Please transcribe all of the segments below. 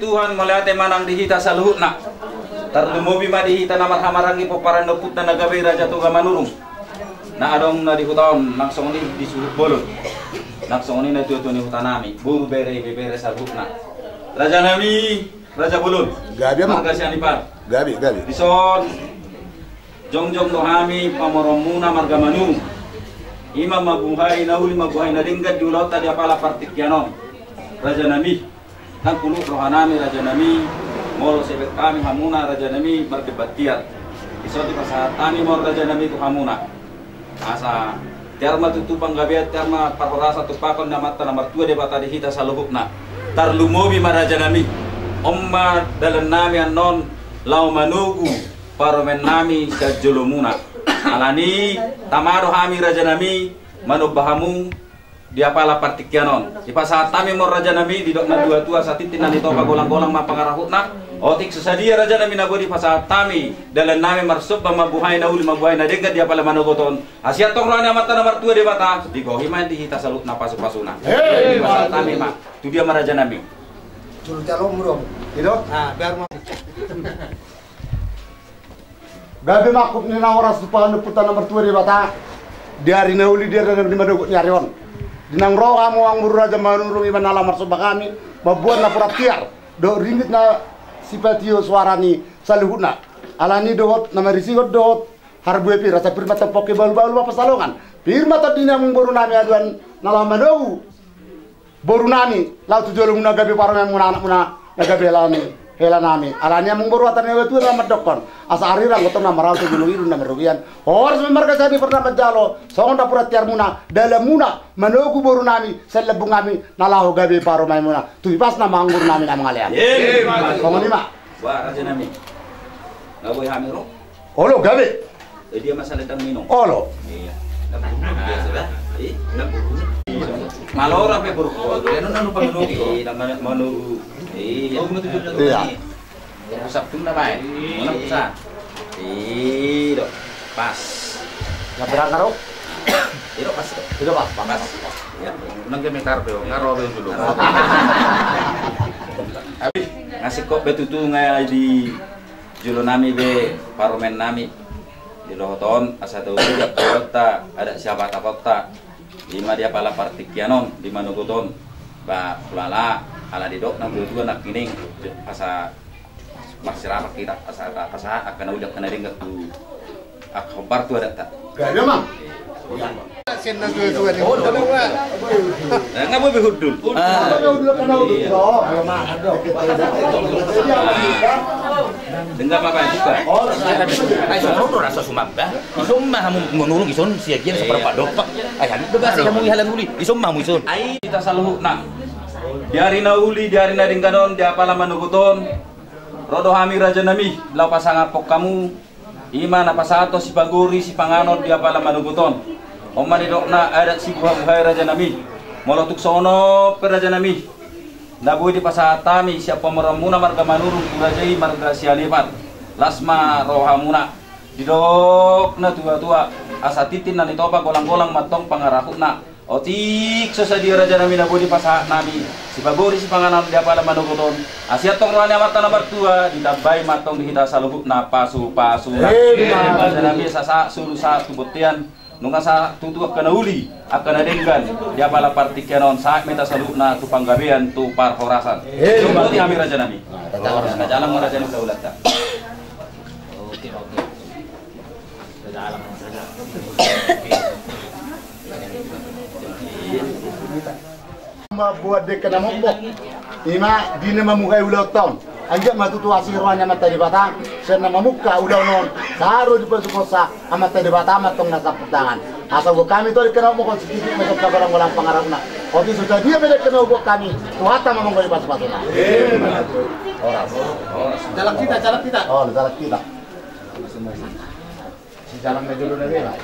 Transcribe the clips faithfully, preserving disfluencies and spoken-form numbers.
Tuhan, mauliate ma nang di hita saluhutna. Tarlumobi ma di hita na marhahamaranggi pomparan ni ompunta na gabe i Raja Toga Manurung, na adong na di huta on, nang songon i di suhut bolon, nang songon i na tuatua ni hutanami, boru, bere, ibebere saluhutna. Rajanami, Raja Bolon. Gabe, Amang. Marga Sianipar. Gabe, gabe. Dison jongjong do hami pamoruonmuna marga Manurung. I ma mambuhai na uli, mambuhai na denggan di ulaonta di apala partingkian on, rajanami. Ndang puluk rohanami, rajanami, molo sai baen hami hamuna, rajanami, mardemban tiar. Dison dipasahat hami ma on, rajanami, tu hamuna. Asa tiar ma tutu panggabean, tiar ma parhorasan tumpahon ni Amanta na martua Debata di hita saluhutna. Tarlumobi ma, rajanami, on ma dalannami annon laho manogu parumaennami sian jolomuna. Alani tama do hami, rajanami, manomba hamu di apala partingkian on. Dipasahat hami ma on, rajanami, didok na tuatua, asa tintin na nitopa, golanggolang ma pangarahutna. Otik so sadia, rajanami, na boi dipasahat hami dalannami marsomba, mambuhai na uli, mambuhai na denggan di apala manogot on, asa antong roha ni Amanta na martua Debata, digohi ma di hita saluhutna pasupasuna. Hei, dipasahat hami ma. Tu dia ma, rajanami? Julu calonmu do. Ido? Ah, biar ma. Gabe ma angkup ni na horas tumpahon ni ompunta na martua Debata di ari na uli, di ari na manogot ni ari on. Di naung ro hamu, amangboru Raja Manurung, i ma na laho marsomba hami mamboan napuran tiar dohot ringgit na sipatio suara ni saluhutna. Alani dohot na marisihon dohot harbue pir, asa pir ma antong pongki, balubalu ma pansalongan. Pir ma antong di ni amangborunami haduan na laho manogu borunami laho tu jolomuna, gabe parumaenmuna, anakmuna, na gabe hela ni helanami. Alani, amangboru, hata ni natuatua na mandokkon, asa arirang gotong na marau tu jolo, irung na marrobean. Horas ma marga Sianipar na manjalo songon napuran tiarmuna dalanmuna manogu borunami sian lambungami na laho gabe parumaenmuna. Tu hipasna ma, amangborunami na mangalean. Songon i ma. Bah, rajanami, na boi hami ro. Olo, gabe. Eh, dia masalah tang minum. Olo. Iya. Ndang burung biasa dah. Eh, ndang burung. Malora pe burung. Anu, anu, paminogi. Iya, ndang mana, manogu. Iya. Iya. Pusat tu na bae. Mana pusat? Iya, dok. Pas. Nggak berangkat, dok? Iya, dok, pas, dok. Iya, pas, pas, pas. Iya. Nang gemetar, dok. Nggak ro, dok, dulu. Habis, ngasih kok betutu ngai di jolonami be parumaennami. Di luhut on, asa tau uda dohot adat siapataponta, i ma di apala partingkian on, di manogot on. Ba hulala, ala didok na tuatua nangkining, asa marsirapak hita, asa, asa angka na uli, angka na denggan tu angka hombar tu adatta. Gabe, Amang. Sian na tuatua ni hundul. Eh, nggak mau be hundul. Ah. Denggan ma, Pak, buka. Ai, songon on do rasa sumamba. Ison ma hamu manurung, ison siagian saparompa dompak. Ai, hamu do basa hamu i halak uli. Ison ma hamu ison. Ai, hita saluhutna. Di ari na uli, di ari na denggan on, di apala manogot on, ro do hami, rajanami, laho pasangaphon hamu. I ma na pasahathon sipagori sipanganon di apala manogot on. On ma nidokna adat sibuhabuhai, rajanami. Molo tung songon on pe, rajanami, na boi dipasahat hami sian pamoruonmuna marga Manurung tu raja i marga Sianipar, las ma rohamuna. Didok na tuatua, asa tintin na nitopa, golanggolang ma antong pangarahutna. Otik so sadia, rajanami, na boi dipasahat nami sipagori sipanganon di apala manogot on, asa antong roha ni Amanta na martua, ditambai ma antong di hita saluhutna pasupasuna. Emma. Rajanami, sahat solu sahat tu bontean, nunga sahat tutu angka na uli, angka na denggan di apala partingkian on, sahat ma hita saluhutna tu panggabean, tu parhorasan. Emma. Songon i hami, rajanami. Jalang ma, rajanami, saulanta. Mamboan dengke na mokmok, i ma di na mamungka ulaonta on. Anggiat ma tutu asi roha ni Amanta Debata sian na mamungka ulaon on, sahat ro dipasupasu Amanta Debata ma antong na sampur tangan. Asa huboan hami tu dengke na mokmok on, sititi ma antong pagolanggolang pangarahutna. Otik so sadia pe dengke na huboan hami, Tuhanta ma manggohi pasupasuna. Horas. Jalang hita, jalang hita. Oh, jalang hita. Sijalang na jolo na bela.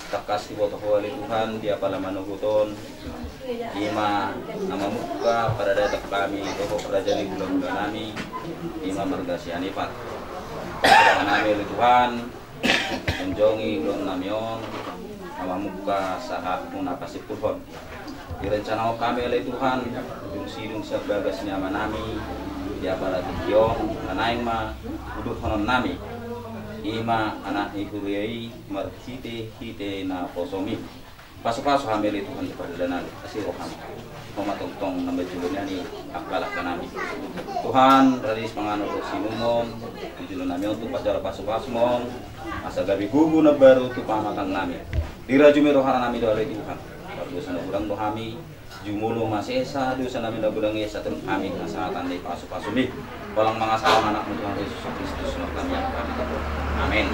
Tangkas diboto Ho ale Tuhan di apala manogot on, i ma na mamungka paradaton nami dohot raja ni hulahula nami, i ma marga Sianipar. Doa nami ale Tuhan, jongjong i ulaon nami on, na mamungka sahat tu na pasimpulhon. Direncanahon hami ale Tuhan, dung sidung sian bagas ni amanami, di apala tingki on, na naeng ma udukhononnami, i ma anak ni huria i, marhite-hite naposomi. Pasu-pasu hami ale Tuhan tu pardalanami, asi roham. Ho ma tongtong na manjulunami angka langkanami. Tuhan, rade panganon dohot siinumon, di jolonami on tu pajar pasu-pasum on, asa gabe gogo na baru tu pamatangnami. Dirajumi rohanami do ale Tuhan. Pardosa na godang do hami, jumolo ma sesa dosanami na godang i asa torop hami hasahatan ni pasu-pasumi. Holan mangasahon anakmu Tuhan Jesus Kristus, hami angka hami. Amin.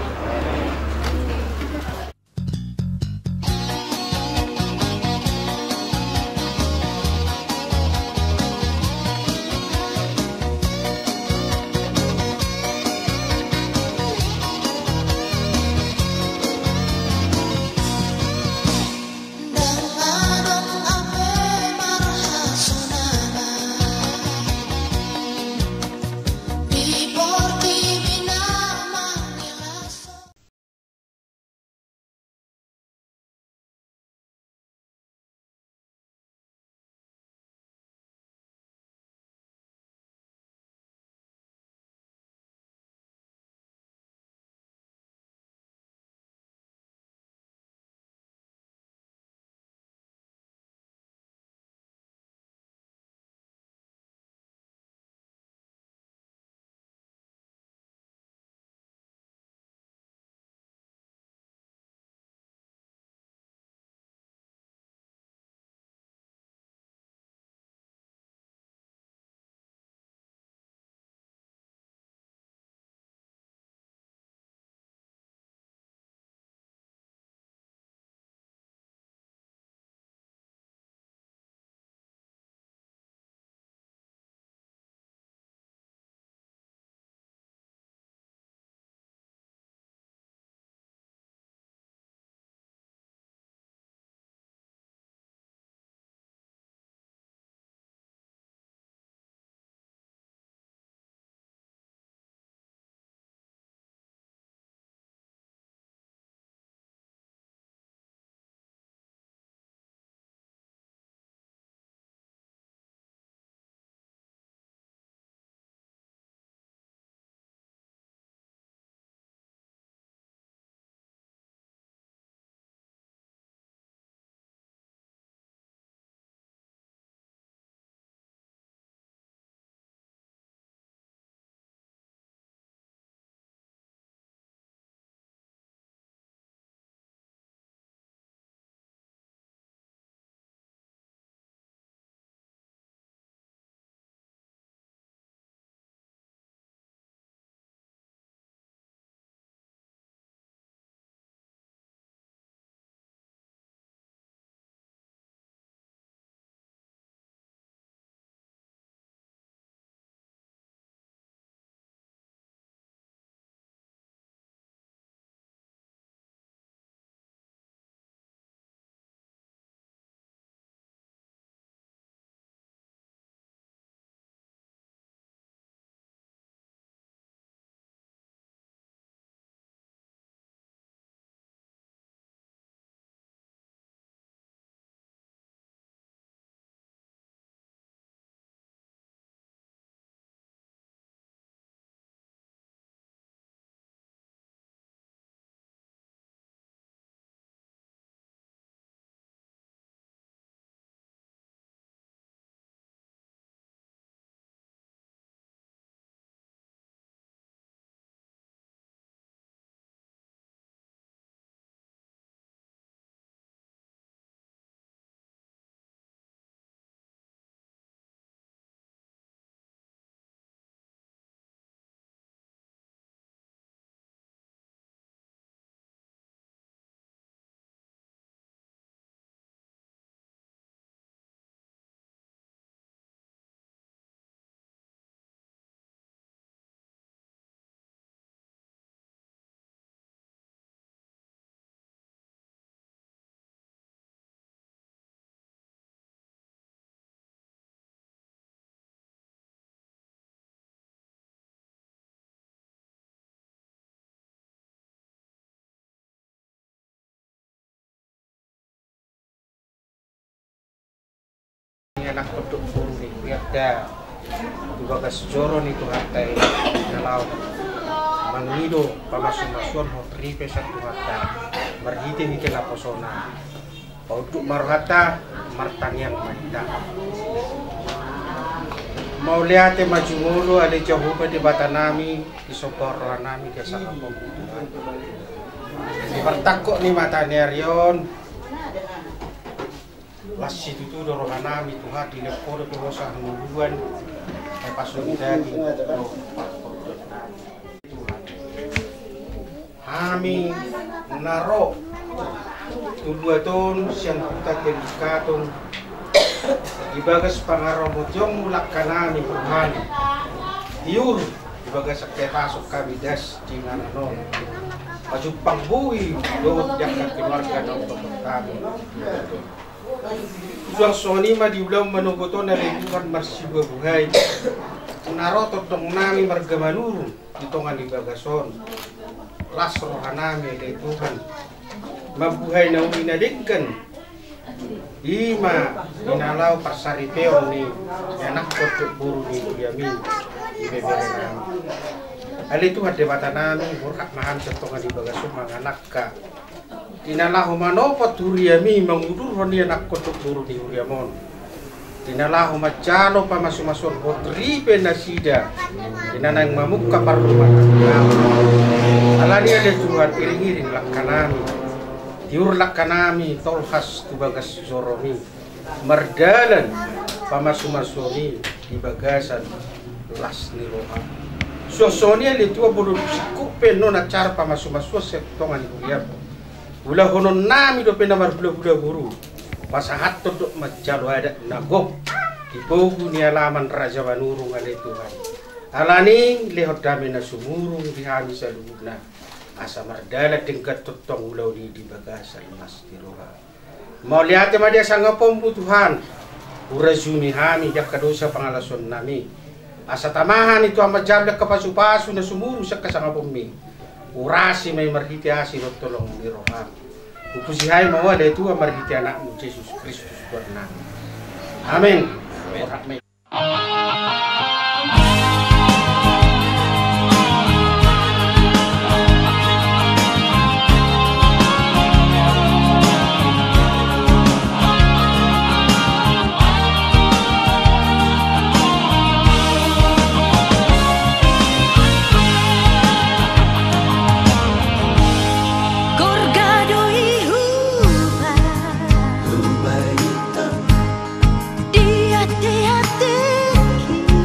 Nangkon dohot boru ni hurianta tu bagas joro ni Tuhanta i, na laho mangido pamasumasuon hot ripe sian Tuhanta marhitehite naposona. Paunduk ma rohanta, martangiang ma hita. Mauliate ma jumolo ale Jahowa Debatanami, disombahon rohanami di hasangapon Tuhan. Di partangkok ni mataniari on, las situtu do rohanami Tuhan, dilehon Ho do pe hosa hangoluan, ai pasoni daging do parpondonnami. Hami na ro tu luat on sian huta Gelungkatung, di bagas pangaramotionMu langkanami Tuhan, tiur di bagasan kepason hami das di inganan on, pajumpang boi dohot di angka keluarga na umbahen hami. Suang songon i ma di ulaon manogot on ale Tuhan marsibuhabuhai, na ro tondongnami marga Manurung di tonga ni bagas on. Las rohanami ale Tuhan, mambuhai na uli na denggan, i ma di na laho parsaripeon ni anakkon dohot boru ni huriaMi, di beberenami. Ale Tuhan Debatanami, borhat ma hami sian tonga ni bagas on mangan angka di na laho manopot huriaMi, mangudurhon i anakkon dohot boru ni huriaM on. Di na laho manjalo pamasumasuon hot ripe nasida, di na naeng mamungka parrumatanggaon. Alani i ale Tuhan, iringiring langkanami, tiur langkanami tolhas tu bagas joroMi, mardalan pamasumasuon i di bagasan las ni roha. Suang songon i ale Tuhan, molo dung singkop pe annon acara pamasumasuon sian tonga ni huriaM, ulahonon nami dope na marhulahula boru, pasahathon dohot manjalo adat na gok di pogu ni alaman Raja Manurung ale Tuhan. Alani i lehon dame na sumurung di hami saluhutna, asa mardalan denggan tongtong ulaon i di bagasan las ni roha. Mauliate ma di hasangaponMu Tuhan, hurajumi hami di angka dosa pangalaosion nami, asa tama hami Tuhan manjalo di angka pasupasu na sumurung sian hasangaponMi. Urasi ma i marhite asi dohot holong ni rohaM. Hupuji hami ma Ho ale Tuhan marhite AnakMu Jesus Kristus Tuhan nami. Amen. Amen. Gorga do i huba, huba i tong di ateatengki.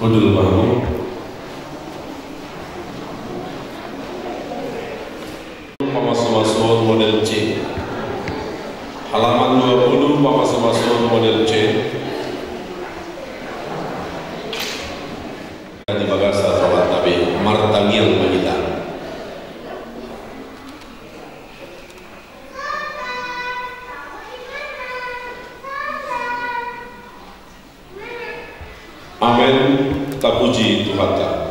Hundul ma hamu. Pamasumasuon model C. Halaman dua puluh, pamasumasuon model C. Di bagasan Alkitab, martangiang ma hita. Amen. Tapuji Tuhanta.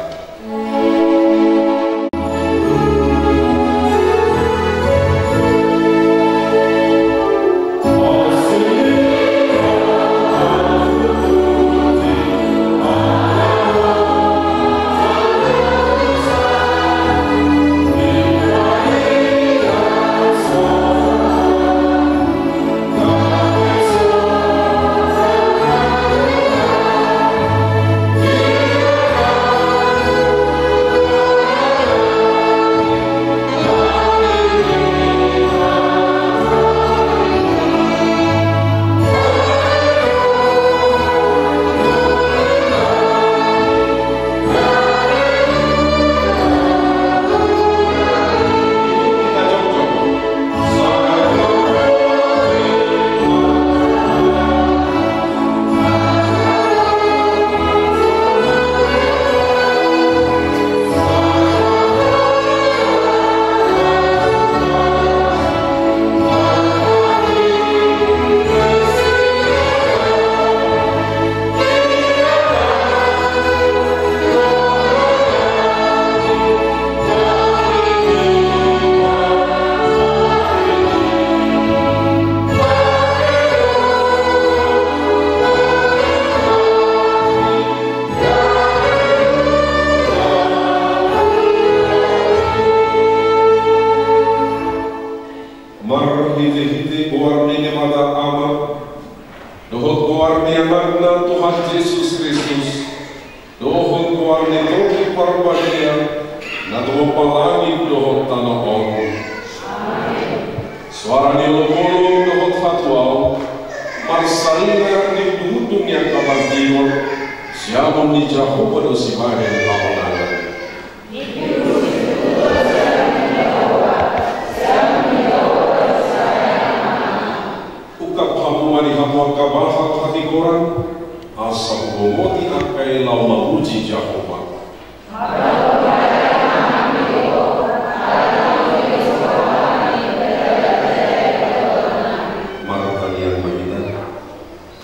Marhitehite goar ni Debata Ama, dohot goar ni Anakna Tuhan Jesus Kristus, dohot goar ni Tondi Parbadia, na tumompa langit dohot tano on. Soara ni olopolop dohot hatuaon, marsaringar di ujung ni angka partingol, siamun ni Jahowa do sibahen hamonangan. Ungkap hamu ma di hamu angka bahat hatigoran, asa hubongoti angka i laho mamuji Jahowa. Martangiang ma hita.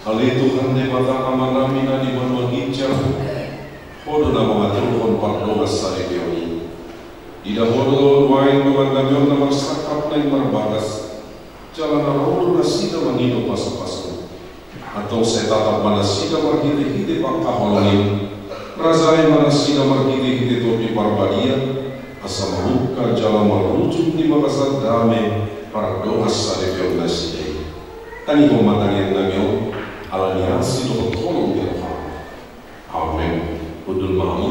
Ale Tuhan Debata Amanami na di banua ginjang, Ho do na mangaturhon pardongansaripeon i. Diida Ho do nuaeng dongannami on na marsangkap naeng marbagas, jala na ro do nasida mangido pasupasu. Antong sai tatap ma nasida marhitehite pangkaholongan i, rajai ma nasida marhitehite Tondi Parbadia, asa mamungka jala marujung di bagasan dame pardongansaripeon nasida i. Tangihon ma tangiangnami on, ala ni asi dohot holong ni roham. Amen. Hundul ma hamu.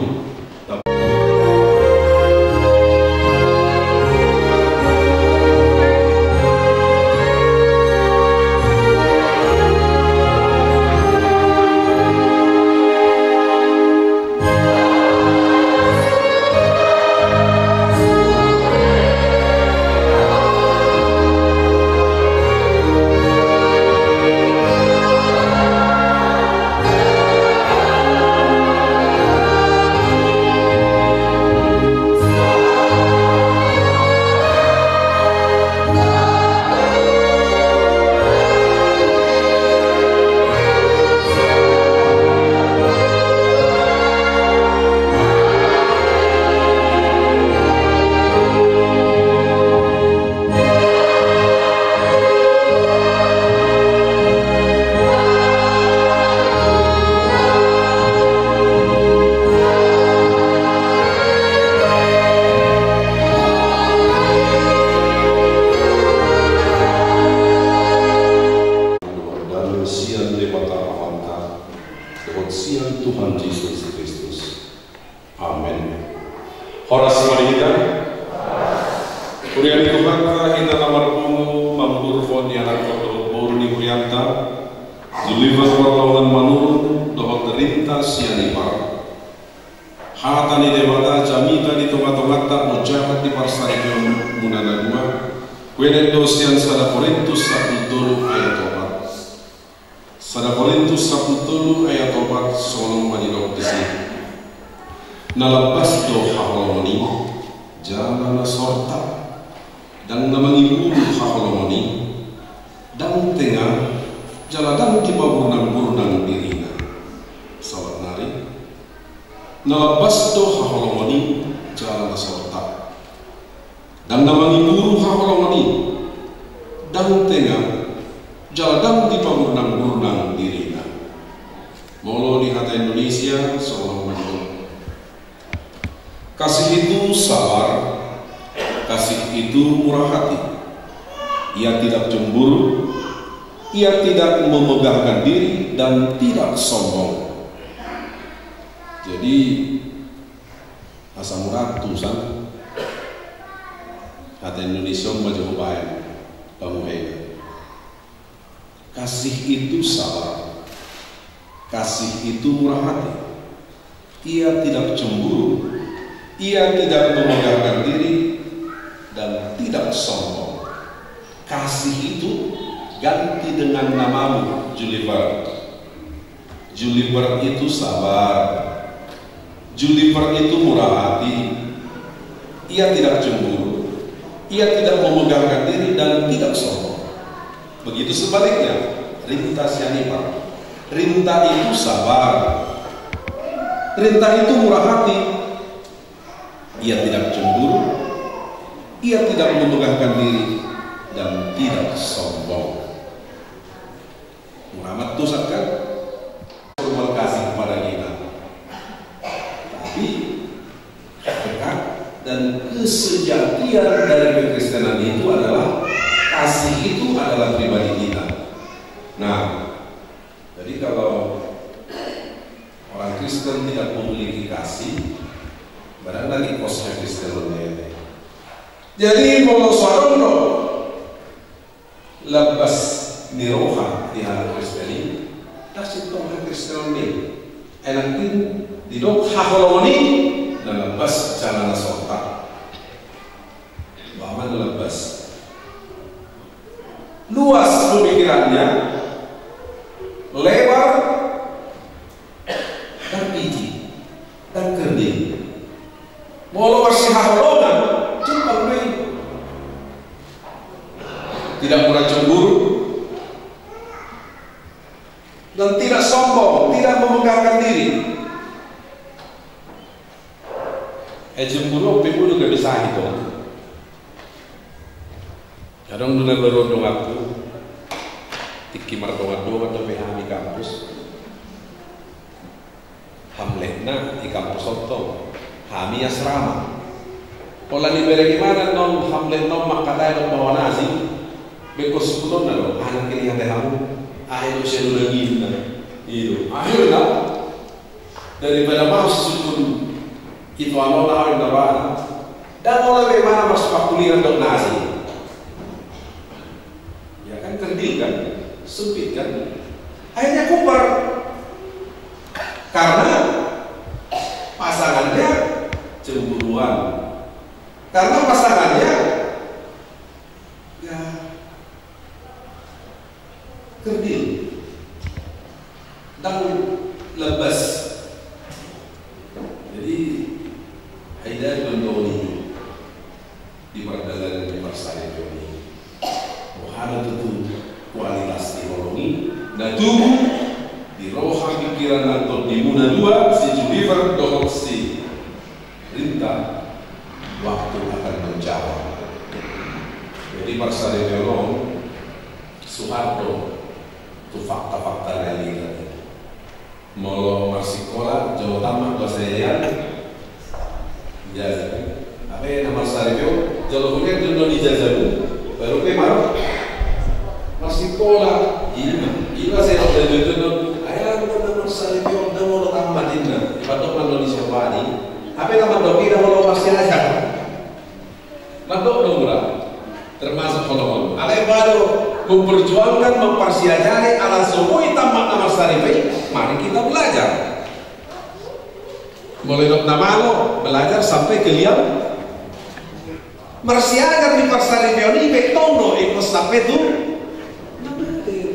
Dohot dame sian Debata Amanta, dohot sian Tuhan Jesus Kristus. Amen. Horas ma di hita. Huria ni Tuhanta, hita na marpungu, mangudurhon ianakhon dohot boru ni hurianta, Julivan Borlongan Manurung dohot Rinta sian Ipar, Hata ni Debata jamita di tonga-tonganta, ojahan di parsaripeon muna na dua, huendek do sian sada Korintus sampulu tolu ayat opat. Sada Korintus sampulu tolu ayat opat, songon on ma didok disi: Na lambas do haholomon i, jala na sorta, ndang na mangiburu haholomon i, ndang tenga, jala ndang dipaburnang-burnang dirina. Sahat nari: Na lambas do haholomon i, jala na sorta, ndang na mangiburu haholomon i, ndang tenga, jala ndang dipaburnang-burnang dirina. Molo di hata Indonesia, songon on ma didok: Kasih itu sabar, kasih itu murah hati. Ia tidak cemburu, ia tidak memegahkan diri dan tidak sombong. Jadi, asam urat tusan. Hata Indonesia on ma jo baen pamuhena. Kasih itu sabar. Kasih itu murah hati. Ia tidak cemburu. Ia tidak memegahkan diri dan tidak sombong. Kasih itu ganti dengan namamu, Juliver. Juliver itu sabar. Juliver itu murah hati. Ia tidak cemburu. Ia tidak memegahkan diri dan tidak sombong. Begitu sebaliknya, Rinta Sianipar. Rinta itu sabar. Rinta itu murah hati. Ia tidak cemburu. Ia tidak memegahkan diri dan tidak sombong. Murah hati tusan, kan? Berbelas kasih kepada kita. Tapi hakikat dan kesejatian dari kekristenan itu adalah kasih itu adalah pribadi kita. Nah, jadi kalau orang Kristen tidak memiliki kasih, barang lagi kosnya Kristen on. Jadi molo so adong do lambas ni roha di halak Kristen i, ndang sintong hakristenon i. Ai nangkin didok haholomon i, na lambas jala na sorta. Boha ma na lambas? Luas pemikirannya, lebar, ndang piti, ndang kerdil. Molo marsihaholongan, jumpang do i. Tidak mudah cemburu dan tidak sombong, tidak memegahkan diri. Eh, cemburu pe mulu gabe sahit on. Adong do na lorong donganku, tingki mardongan-dongan dope hami kampus. Hamletna di kampus on tong, hami asrama. Pola ni bereng imana non hamletna on mangkatai dohot baoa na asing. Bengkos pulon na do, anak ini hate hamu. Akhir usia dua lagi na. Iyo, akhirna. Daripada mau sukun itu anu na awin na bana. Dan mulai bagaimana mas pakuliran dok nasi. Ya kan, kerdil kan, sempit kan. Akhirnya kuper. Karena pasangannya cemburuan. Karena pasangannya ya kerdil, ndang lambas. Jadi, ai da didok ni di pardalanan ni parsaripeon i, boha do tutu kualitas ni holong i na tubu di roha pikiran nang tondimuna dua, si Juliver dohot si Rinta, waktu akan menjawab. Jadi parsaripeon on, suhat do tu fakta-fakta realita. Molo marsikola jolo tamat bahasa Ilian, ijazah. Hape na marsaripeon, jolo hulian do na ijazah mu, baru pe mar marsikola. Ima, ima sai na ijazah do. Ai anggo na marsaripeon ndang olo tamat inna, ipandok ma na di sombani. Hape na mandok i ndang olo marsiajar. Mandok do mura, termasuk holong on. Alai baru memperjuangkan, mempersiajari ala so boi tamat na marsaripe i, mari kita belajar. Mulai dok na malo belajar sampai ke liang. Marsiajar ni parsaripeon i pe tong do ingkon sampai tu na mater.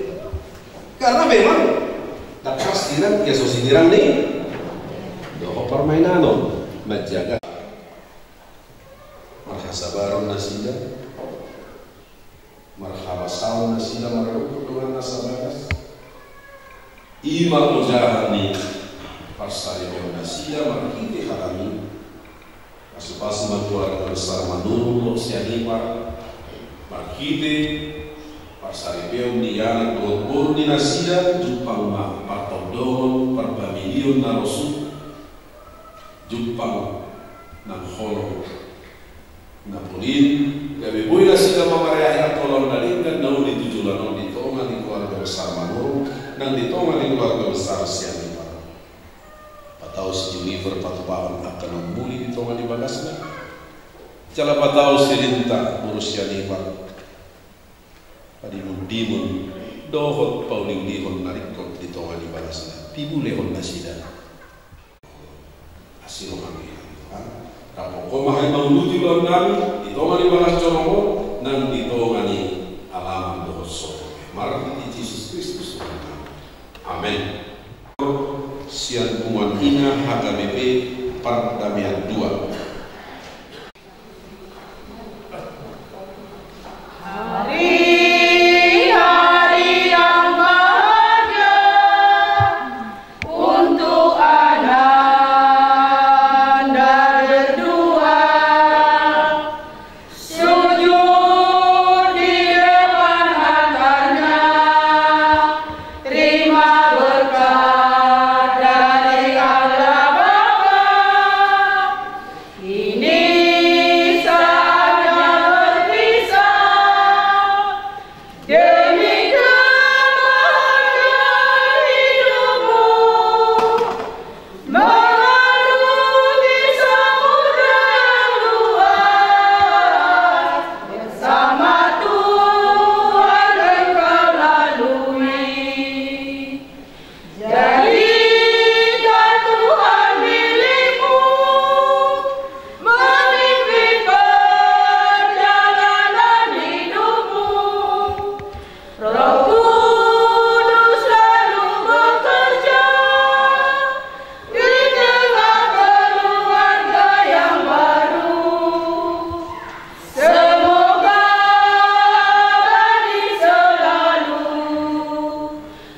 Karena memang dakas tirang ia so sinirang ni dohot parmainan on manjaga. Marhasabaron nasida, marhabasaon nasida maradophon dongan na sabagas. I ma ojahan ni parsaripeon nasida marhite hata ni pasupasu ma keluarga besar Manurung dohot Sianipar, marhite parsaripeon ni anak dohot boru ni nasida, jumpang ma partondohon parpamilion na rosuh, jumpang nang holong na polin, gabe boi nasida mamareahi angka ulaon na denggan na uli tu joloan on di tonga ni keluarga besar Manurung nang di tonga ni keluarga besar Sianipar. Patau si Junifer patupahon angka na ummuli di tonga ni bagasna. Jala patau si Rinta boru Sianipar padimundimun dohot pauliulihon na ringkot di tonga ni bagasna. Pibulehon nasida. Asi roham, Tuhan. Rapothon ma hami manguduti ulaon nami di tonga ni bagas jorong on nang di tonga ni alaman dohot sopo. Marhite Jesus Kristus Tuhan nami. Amen. Sian punguan H K B P Pardamean dua. Hari-hari yang bahagia untuk ananda berdua. Sujud di depan altarnya, terima berkat dari Allah Bapa. Ini saatnya berpisah. Demi kebahagiaan hidupmu, mengarungi samudra yang luas, bersama Tuhan engkau lalui. Jadikan Tuhan milikmu, memimpin perjalanan hidupmu. Roh Kudus selalu bekerja di tengah keluarga yang baru. Semoga abadi selalu,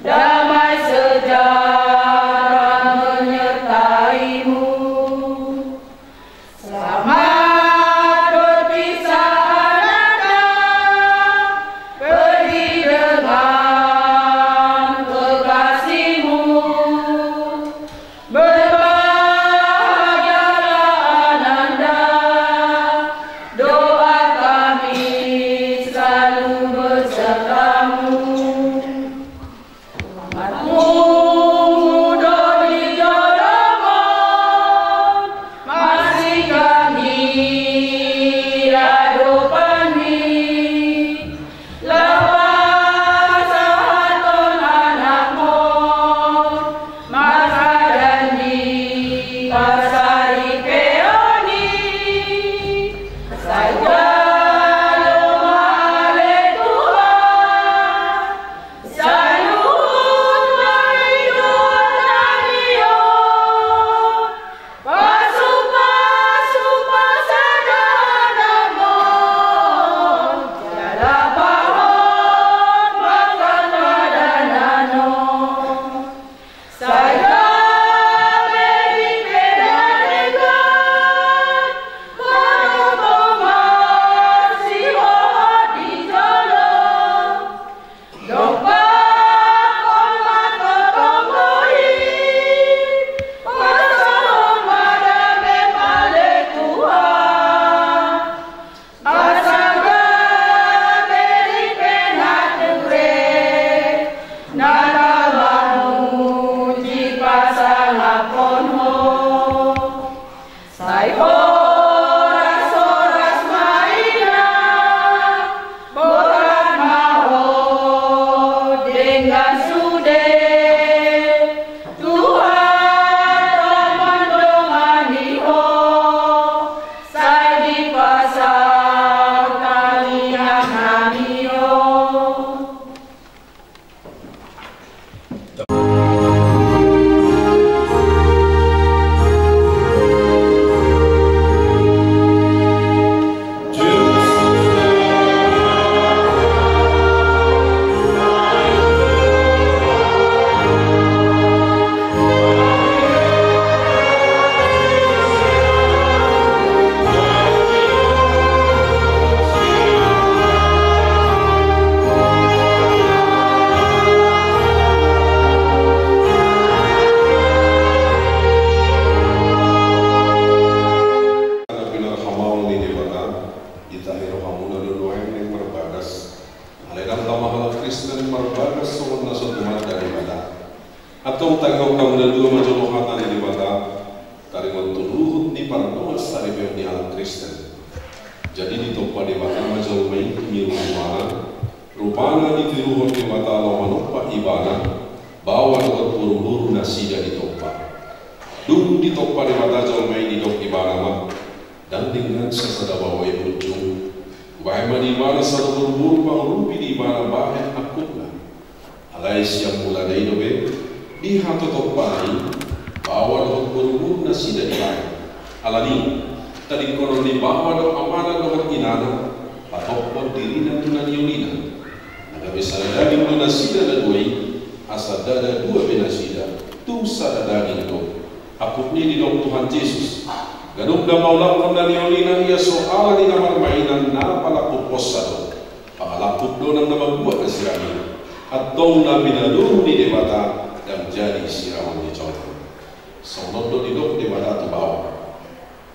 damai sejahtera menyertaimu. Selamat berpisah ananda, pergi dengan kekasihmu. Berbahagialah ananda, doa kami selalu bersertamu. Umatmu do di jolom on, masihkan di adopanmi. Laho pasahathon anakmon marhadan di parsaripeon i. Sai jalo ma ale Tuhan, saluhut pangidoan nami on. Pasu-pasu ma sada anakmon, jala pahot ma angka padanan on. Sai gabe dipean Pardongansaripeon ni halak Kristen. Jadi ditompa Debata ma jolma i tu miru ni rohana, rupana ditiruhon Debata laho manompa ibana, baoa dohot boruboru nasida ditompa. Dung ditompa Debata jolma i, didok ibana ma, ndang denggan sasada baoa i burju. Hubahen ma di ibana sada boruboru pangurupi di ibana bahen angkupna. Alai sian mulana i dope, di hatotompana i, baoa dohot boruboru nasida dibahen. Alani i, tadingkonon ni baoa do amana dohot inana, patophon dirina tu na niolina. Na gabe sada daging do nasida na dua i, asa ndada dua be nasida, tung sada daging do. Angkup ni i didok Tuhan Jesus, ganup na paulakhon na niolina ia so ala ni na marmainan, na palangkuphonsa do. Pangalangkup do nang na mambuat na sirang i. Antong na pinadomu ni Debata ndang jadi sirangon ni jolma. Songon on do didok Debata tu baoa.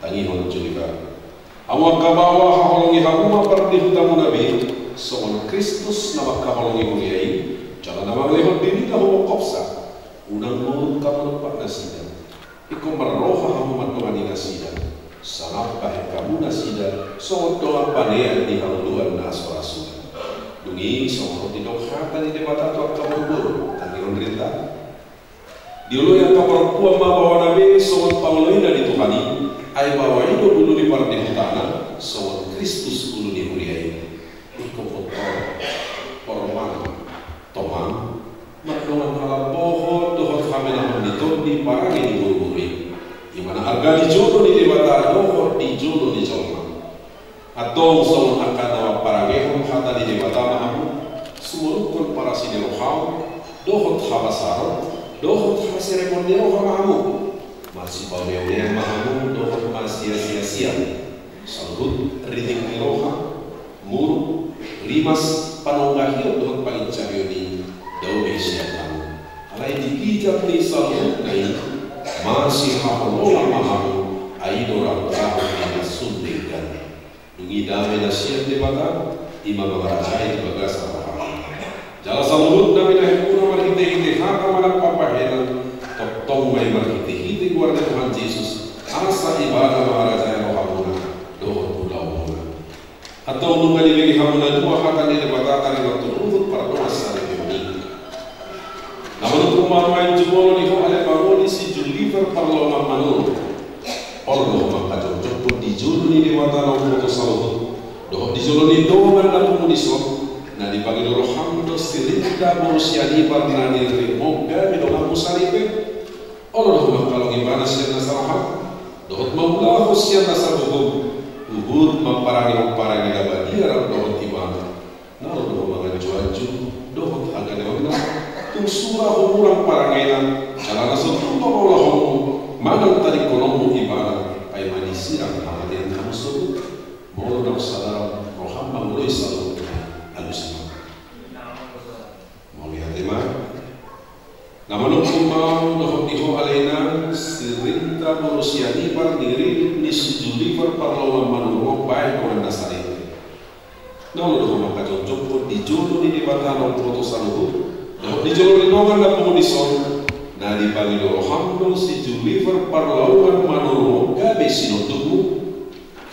Tangihon jolma. Hamu angka baoa, haholongi hamu ma pardihutamuna be, songon Kristus na mangkaholongi huria i, jala na mangalehon dirina humongkopsa. Unang moruk hamu dompak nasida. Ingkon marroha hamu mandongani nasida, sanap bahen hamu nasida songon dongan panean di hangoluan na so ra suda. Dung i songon on didok hata ni Debata tu angka boruboru, tangihon rinta. Dioloi angka parompuan ma baoana be songon pangoloina di Tuhan i, ai baoa i do ulu ni pardihutana, songon Kristus ulu ni huria i. Ingkon por, por ma, toman, mardongan halambohon dohot hamenahon ni tondi parange ni boruboru i. I ma na arga di jolo ni Debata dohot di jolo ni jolma. Antong songon angka na mamparangehon hata ni Debata ma hamu, sumorukkon parasi ni rohamu, dohot habasaron, dohot haserepon ni roha ma hamu. Marsipaoneonean ma hamu dohot marsiasiasian. Saluhut ritik ni roha, muruk, rimas, panonggahion dohot panginsarion i, dao be sian hamu. Alai di gijang ni saluhutna i, masihaholongan ma hamu, ai do rambu-rambu ni na sun denggan. Dung i dame na sian Debata, i ma mangarajai di bagasan rohamu. Jala saluhut na binahenmuna marhitehite hata manang pambahenan, tongtong ma i marhitehite goar ni Tuhan Jesus, asa ibana mangarajai rohamuna dohot ulaonmuna. Antong nunga dibege hamu na dua hata ni Debata taringot tu ruhut pardongansaripeon i. Na manungkun ma nuaeng jumolo di ho ale pangoli si Juliver Parlaungan Manurung. Olo do ho mangkajongjongkon di jolo ni Debata na umboto saluhut, dohot di jolo ni dongan na pungu dison, na dipangido roham do si Rinta boru Sianipar na nirritmon gabe donganmu saripe. Olo do ho mangkalong ibana sian nasa roham, dohot mangulahon sian nasa gogo, huhut mamparangehon parange na badia rap dohot ibana. Na olo do ho manganjuanju dohot haganeonna, tung sura humurang parangena, jala na so tupa paulahonmu manang tadingkononmu ibana, paima disirang hamatean hamu sogot. Molo naung sada roham mangoloi saluhutna, alusi ma. Mauliate ma. Na manungkun ma ahu dohot di ho ale inang, si Rinta boru Sianipar ni ridit ni si Juliver Parlaungan Manurung on bahen dongan na saripe. Na olo do ho mangkajongjongkon di jolo ni Debata na umboto saluhut, dohot di jolo ni dongan na pungu dison, na dipangido roham do si Juliver Parlaungan Manurung on gabe sinondukmu.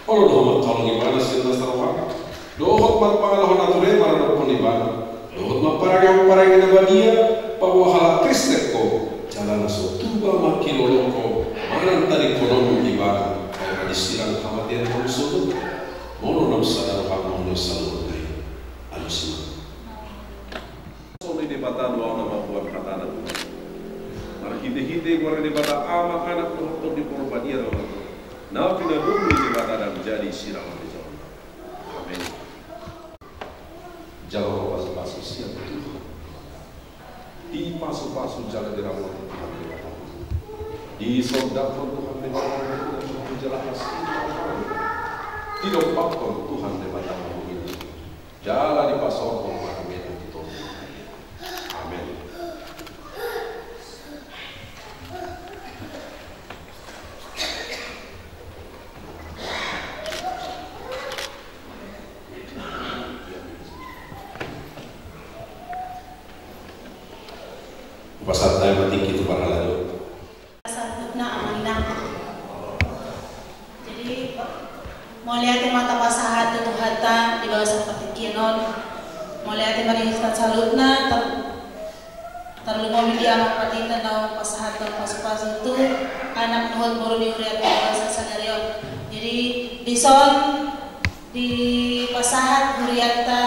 Olo do ho mangkalong ibana sian nasa roham, dohot marpangalaho na ture maradophon ibana, dohot mamparangehon parange na badia, paboa halak Kristen ho, jala na so tupa mangkilolong ho manang tadingkononmu ibana, paima disirang hamatean hamu sogot. Molo naung sada roham mangoloi saluhutna i, alusi ma. Songon i Debata do ahu na mamboan hatana tu ho. Marhitehite goar ni Debata Ama, Anak dohot Tondi Porbadia do ahu na pinadomu ni Debata ndang jadi sirangon ni jolma. Amen. Jalo pasupasu sian Tuhan. Dipasupasu jala diramoti Tuhan Debata. Disondangkon Tuhan Debata jala asi. Didompakkon Tuhan Debata. Jala dipasaorhon ma hami tu Tuhan. Amen. Hupasahat hami ma tingki tu parhalado. Saluhutna amang inang. Mauliate ma tapasahat tu Tuhanta di bagasan partingkian on. Mauliate ma di hita saluhutna, tar-, tarlumobi di Amang Pandita naung pasahathon pasupasu tu anak dohot boru ni hurianta di bagasan sadari on. Jadi, dison dipasahat hurianta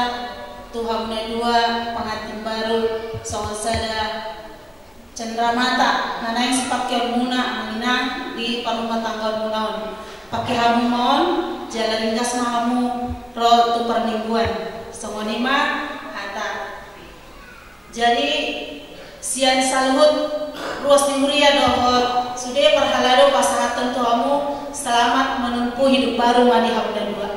tu hamu na dua pangantin baru songon sada cenderamata na naeng sipangkeonmuna, Amang Inang, di parrumatanggaonmuna on. Pangke hamu ma on jala ringgas ma hamu ro tu parmingguan. Songon i ma hata. Jadi, sian saluhut ruas ni huria dohot sude parhalado pasahathon tu hamu, selamat menempuh hidup baru ma di hamu na dua.